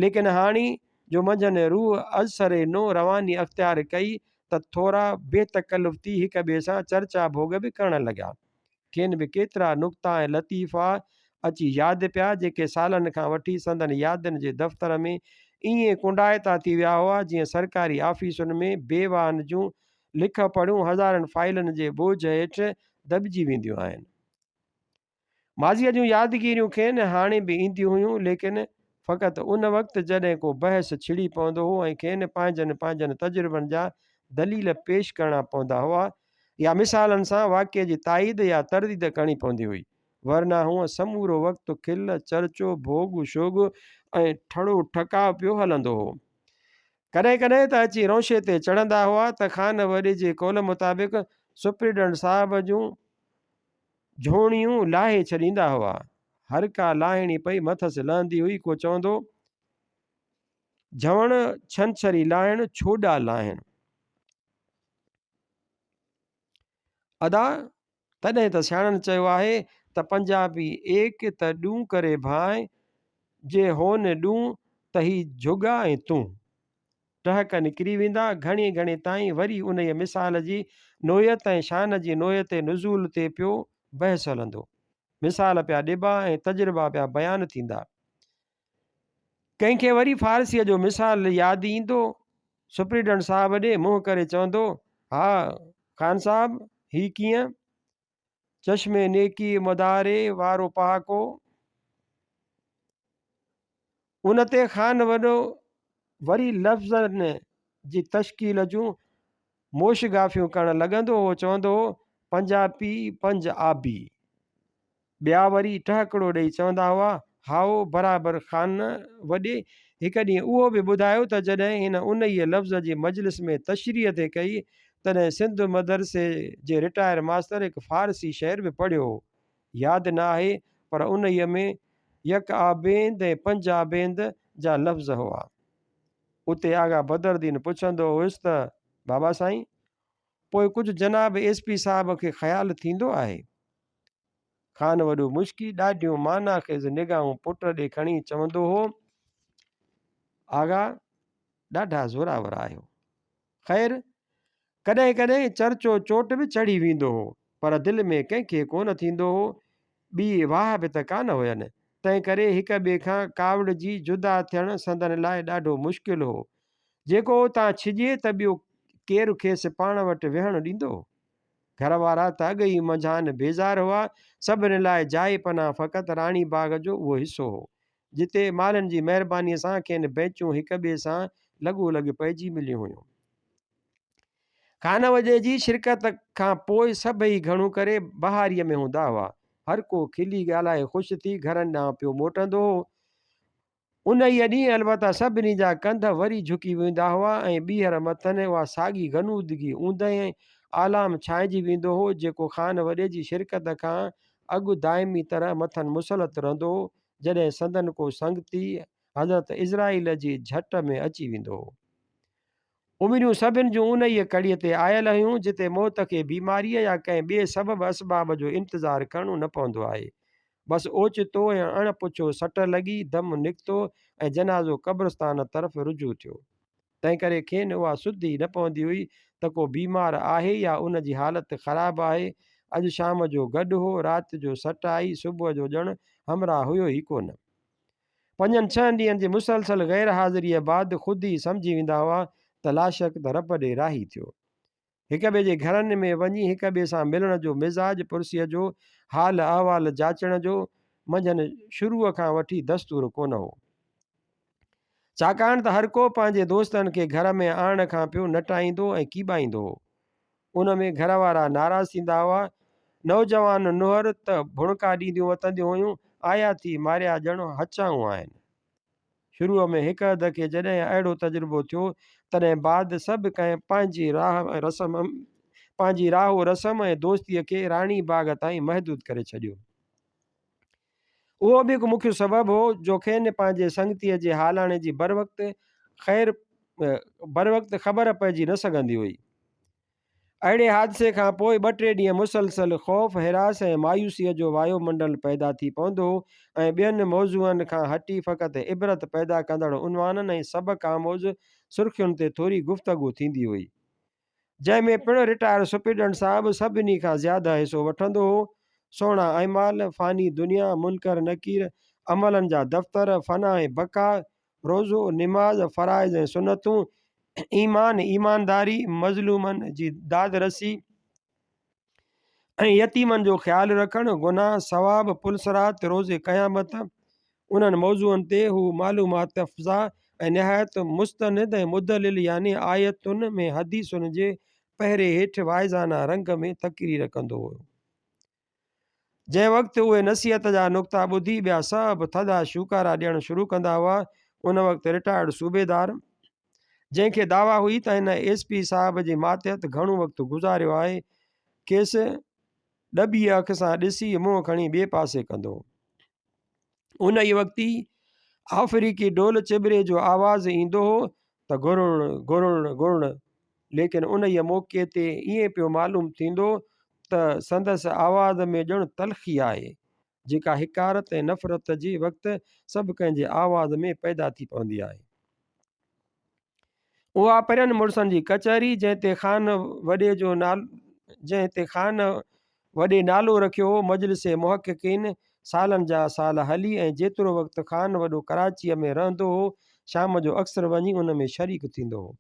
A: ليڪن هاڻي جو منجهن روح ازسر نو رواني اختيار ڪئي ته ٿورا بي تڪلف ٿي هڪ ٻئي سان چرچا ڀوڳ به ڪرڻ لڳا. کين به ڪيترا نقطا ۽ لطيفا اچي ياد پيا، جيڪي سالن کان وٺي سندن يادن جي دفتر ۾ ائين ڪنڊائتا ٿي ويا هئا، جيئن سرڪاري آفيسن ۾ بيواهن جون لک پڙهيون هزارن فائيلن جي بوجهه هيٺ دٻجي وينديون آهن. ماضيء جون يادگيريون کين هاڻي به اينديون هيون، ليڪن فقط ان وقت جڏهن ڪو بحث ڇڙي پوندو هو ۽ کين پنهنجن پنهنجن تجربن جا دليل پيش ڪرڻا پوندا هئا يا مثالن سان واقعي جي تائيد يا ترديد ڪرڻي پوندي هئي، ورنه هونء سمورو وقت کل، چرچو، ڀوڳ شوڳ ۽ ٺڙو ٺڪاء پيو هلندو هو. ڪڏهن ڪڏهن ته اچي رونشي تي چڙهندا هئا ته خان وڏي جي قول مطابق سپرنٽنڊنٽ صاحب جون جهوڻيون لاهي ڇڏيندا هئا. هر ڪا لاهڻي پئي مٿس لهندي هئي. ڪو چوندو، جهوڻ ڇنڇري لاهڻ، ڇوڏا لاهڻ. ادا، تڏهن ته سياڻن چيو آهي ته پنجابي ايڪ ته ڏون ڪري ڀانء، جي هون ڏون ته هي جهڳا ۽ تون. ٽهڪ نڪري ويندا، گهڻي گهڻي تائين وري انهيء مثال جي نوعيت ۽ شان جي نوعيت نزول تي پيو بحث هلندو. مثال پيا ڏبا ۽ تجربا پيا بيان ٿيندا. ڪنهن کي وري فارسيء جو مثال ياد ايندو، سپرنٽنڊنٽ صاحب ڏي منهن ڪري چوندو، ها خان صاحب، هي ڪيئن؟ چشم نيڪي مداري وارو پهاڪو. ان تي خان وڏو وري لفظن جي تشڪيل جون موشگافيون ڪرڻ لڳندو هو، چوندو هو، پنجابي پنج آبي. ٻيا وري ٽهڪڙو ڏئي چوندا هئا، هائو برابر خان وڏي هڪ ڏينهن اهو به ٻڌايو ته جڏهن هن انهيء لفظ جي مجلس ۾ تشريح ٿي ڪئي، تڏهن سنڌ مدرسي جي رٽائر ماستر هڪ فارسي شعر به پڙهيو هو. ياد نه آهي، پر انهيء ۾ يڪ آبيند ۽ پنج آبيند جا لفظ هئا. اتي آغا بدرالدين پڇندو هيس ته بابا سائين! پوء ڪجهه جناب ايس پي صاحب کي خيال ٿيندو آهي؟ خان وڏو مشڪي ڏاڍيون معنيٰ خيز نگاهون پٽ ڏي کڻي چوندو هو، آغا! ڏاڍا زوراور آهيو. خير، ڪڏهن ڪڏهن چرچو چوٽ به چڙهي ويندو هو، پر دل ۾ ڪنهن کي ڪونه ٿيندو هو. ٻي واهه به ته ڪانه هين، تنهنڪري هڪ ٻئي کان ڪاوڙجي جدا ٿيڻ سندن لاء ڏاڍو مشڪل هو. جيڪو اتان ڇڄي ته ٻيو ڪير کيس پاڻ وٽ ويهڻ ڏيندو؟ گهر وارا ته اڳ ئي منجهان بيزار هئا. سڀني لاء جاء پناهه فقط راڻي باغ جو اهو حصو هو، جتي مالهين جي مهربانيء سان کين بينچون هڪ ٻئي سان لڳو لڳ پئجي مليون هيون. خانه وڄي جي شرڪت کان پوء سڀئي گهڻو ڪري بهاريء ۾ هوندا هئا. هر ڪو کلي ڳالهائي خوش ٿي گهرن ڏانهن پيو موٽندو هو. انهيء ڏينهن البته سڀني جا ڪنڌ وري جهڪي ويندا هئا ۽ ٻيهر مٿن اها ساڳي غنودگي، اوندهه ۽ آلام ڇانئجي ويندو هو، جيڪو خان وڏي جي شرڪت کان اڳ دائمي طرح مٿن مسلط رهندو هو، جڏهن سندن ڪو سنگتي حضرت عزرائيل جي جهٽ ۾ اچي ويندو هو. عمريون سڀن جون انهيء ڪڙيء تي آيل هيون، جتي موت کي بيماريء يا ڪنهن ٻئي سبب اسباب جو انتظار ڪرڻو نه پوندو آهي. بس اوچتو ۽ اڻ پڇيو سٽ لڳي، دم نڪتو ۽ جنازو قبرستان طرف رجوع ٿيو. تنهنڪري کين اها سڌ ئي نه پوندي هئي ته ڪو بيمار آهي يا ان جي حالت خراب آهي. اڄ شام جو گڏ هو، رات جو سٽ آئي، صبح جو ڄڻ همراهه هيو ئي ڪونه. پنجن ڇهن ڏينهن جي مسلسل غير حاضريء بعد خود ئي سمجهي ويندا هئا ته لاشڪ ته رب ڏي راهي ٿيو. هڪ ٻئي جي گهرن ۾ وڃي هڪ ٻئي سان ملڻ جو مزاج پرسيء جو، حال احوال جاچڻ جو منجهن شروع کان وٺي دستور ڪونه هو. ڇاڪاڻ ته هر ڪو پنهنجي دوستن کي گهر ۾ آڻڻ کان پيو نٽائيندو ۽ ڪيٻائيندو هو. ان ۾ گهر وارا ناراض ٿيندا هئا. نوجوان نونهر ته ڀڻڪا ڏينديون وتنديون هيون، آيا ٿي ماريا ڄڻ هچائون آهن. شروع ۾ هڪ اڌ کي جڏهن اهڙو تجربو ٿيو، تڏهن بعد سڀ ڪنهن پنهنجي راهه رسم پنهنجي راهه رسم ۽ دوستيء کي راڻي باغ تائين محدود ڪري ڇڏيو. اهو به هڪ مکيه سبب هو جو کين پنهنجي سنگتيء جي هالاڻي جي بروقت خير بروقت خبر پئجي نه سگهندي هئي. اهڙي حادثي کان پوء ٻه ٽي ڏينهن مسلسل خوف، هراس ۽ مايوسيء جو وايو منڊل پيدا ٿي پوندو هو ۽ ٻين موضوعن کان هٽي فقط عبرت پيدا ڪندڙ عنوانن ۽ سبق آموز سرخين تي ٿوري گفتگو ٿيندي هئي. جنهن ۾ پڻ رٽائر سپرنٽينڊنٽ صاحب سڀني کان زياده حصو وٺندو هو. سهڻا اعمال، فاني دنيا، منڪر نڪير، عملن جا دفتر، فنا ۽ بقا، روزو، نماز، فرائض ۽ سنتون، ايمان، ايمانداري، مظلومن جي داد رسي ۽ يتيمن جو خيال رکڻ، گناهه، ثواب، پلصراط، روز قيامت، انهن موضوعن تي هو معلومات افزا ۽ نهايت مستند ۽ مدلل يعني آيتن ۾ حديثن جي پهري هيٺ واعظانه رنگ ۾ تقرير ڪندو هيو. جنهن وقت اهي نصيحت جا نقطا ٻڌي ٻيا سڀ ٿڌا شوڪارا ڏيڻ شروع ڪندا هئا، ان وقت رٽائرڊ صوبيدار، جنهن کي دعويٰ هئي ته هن ايس پي صاحب جي ماتحت گهڻو وقت گذاريو آهي، کيس ڏٻيء اک سان ڏسي منهن کڻي ٻئي پاسي ڪندو هو. انهيء وقت ئي آفريقي ڍول چٻري جو آواز ايندو هو ته گرڙ گرڙ گرڙ ليڪن انهيء موقعي تي ائين پيو معلوم ٿيندو ته سندس آواز ۾ ڄڻ تلخي آهي، جيڪا حقارت ۽ نفرت جي وقت سڀ ڪنهن جي آواز ۾ پيدا ٿي پوندي آهي. اها پرين مڙسن جي ڪچهري جنهن تي خان وڏي جو جنهن تي خان وڏي نالو رکيو هو مجلس محققين سالن جا سال هلي ۽ جيترو وقت خان وڏو ڪراچيء ۾ رهندو هو شام جو اڪثر وڃي ان ۾ شريڪ ٿيندو هو.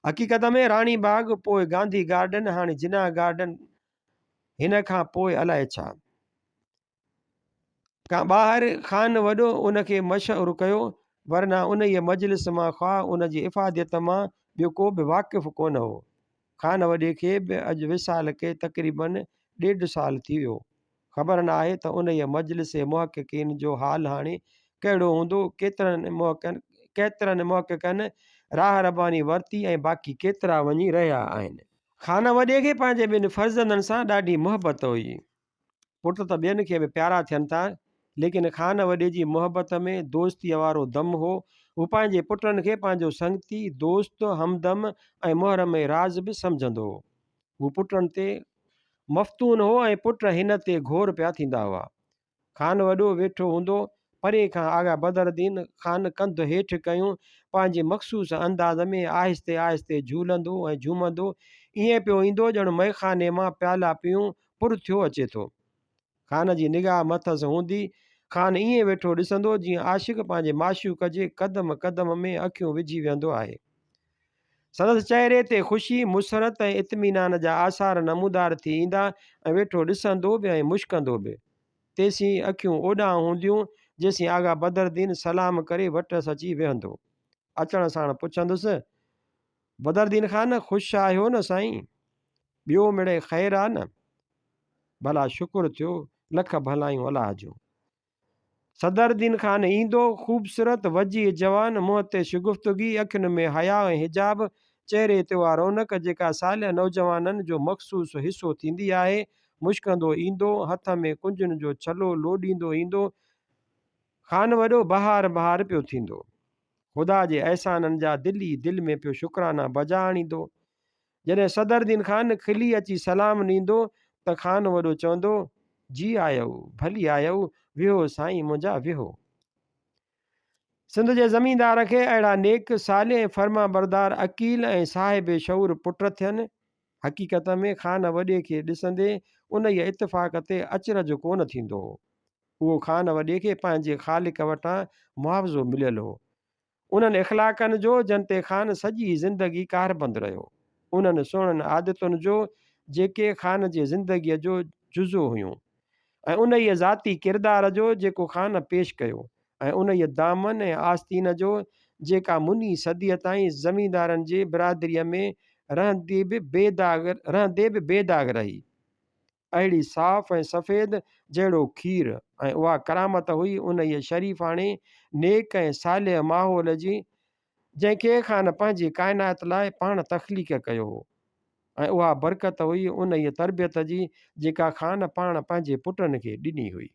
A: حقيقت ۾ راڻي باغ پوء گانڌي گارڊن هاڻي جناح گارڊن هن کان پوء الائي ڇا. کان ٻاهر خان وڏو ان کي مشهور ڪيو، ورنه انهيء مجلس مان خواه ان جي افاديت مان ٻيو ڪو به واقف ڪونه هو. خان وڏي کي به اڄ وصال ڪئي تقريباً ڏيڍ سال ٿي ويو. خبر نه آهي ته انهيء مجلس محققين جو حال هاڻي ڪهڙو هوندو، ڪيترن محققن راهه رباني ورتي ۽ باقي ڪيترا وڃي رهيا آهن. خان وڏي کي پنهنجي ٻن فرزندن سان ڏاڍي محبت هئي. پٽ ته ٻين کي به پيارا ٿين ٿا، ليڪن خان وڏي جي محبت ۾ دوستيء وارو دم هو. هو پنهنجي پٽن کي پنهنجو سنگتي، دوست، همدم ۽ محرم راز به سمجهندو هو. هو پٽن تي مفتون هو ۽ پٽ هن تي گهور پيا ٿيندا هئا. خان وڏو ويٺو هوندو، پري کان آغا بدرالدين خان ڪنڌ هيٺ ڪيون، پنهنجي مخصوص انداز ۾ آهستي آهستي جهولندو ۽ جهومندو ائين پيو ايندو ڄڻ مئخاني مان پيالا پيون پر ٿيو اچي ٿو. خان جي نگاهه مٿس هوندي، خان ائين ويٺو ڏسندو جيئن عاشق پنهنجي معشوق جي قدم قدم ۾ اکيون وجهي ويهندو آهي. سندس چهري تي خوشي، مسرت ۽ اطمينان جا آثار نمودار ٿي ايندا ۽ ويٺو ڏسندو به ۽ مشڪندو به. تيسين اکيون اوڏانهن هونديون، جيسين آغا بدرالدين سلام ڪري وٽس اچي ويهندو. اچڻ ساڻ پڇندس، بدرالدين خان خوش آهيو نه سائين؟ ٻيو مڙئي خير آ نه؟ ڀلا شڪر ٿيو، لک ڀلايون الله جون. صدرالدين خان ايندو، خوبصورت، وجيهه جوان، منهن تي شگفتگي، اکين ۾ حياء ۽ حجاب، چهري تي اها رونق جيڪا صالح نوجوانن جو مخصوص حصو ٿيندي آهي، مشڪندو ايندو، هٿ ۾ ڪنجن جو ڇلو لوڏيندو ايندو، خان وڏو بهار بهار پيو ٿيندو. خدا جي احسانن جا دل ئي دل ۾ پيو شڪرانا بجا آڻيندو. جڏهن صدرالدين خان کلي اچي سلام ڏيندو ته خان وڏو چوندو، جي آيؤ، ڀلي آيؤ، ويهو سائين منهنجا ويهو. سنڌ جي زميندار کي اهڙا نيڪ، صالح ۽ فرمانبردار، عقيل ۽ صاحب شعور پٽ ٿين. حقيقت ۾ خان وڏي کي ڏسندي انهيء اتفاق تي اچرج ڪونه ٿيندو هو. اهو خان وڏي کي پنهنجي خالق وٽان معاوضو مليل هو. انهن اخلاقن جو جن تي خان سڄي زندگي ڪاربند رهيو. انهن سهڻن عادتن جو جيڪي خان جي زندگيء جو جزو هيون ۽ انهيء ذاتي ڪردار جو جيڪو خان پيش ڪيو ۽ انهيء دامن ۽ آستين جو جيڪا مني صديء تائين زميندارن جي برادريء ۾ رهندي به بي داغ رهندي به بي داغ رهي. اهڙي صاف ۽ سفيد جهڙو کير ۽ اها ڪرامت هئي انهيء شريفاڻي، نيڪ ۽ صالح ماحول جي، جنهن کي خان پنهنجي ڪائنات لاء پاڻ تخليق ڪيو هو ۽ اها برڪت هئي انهيء تربيت جي جيڪا خان پاڻ پنهنجي پٽن کي ڏني هئي.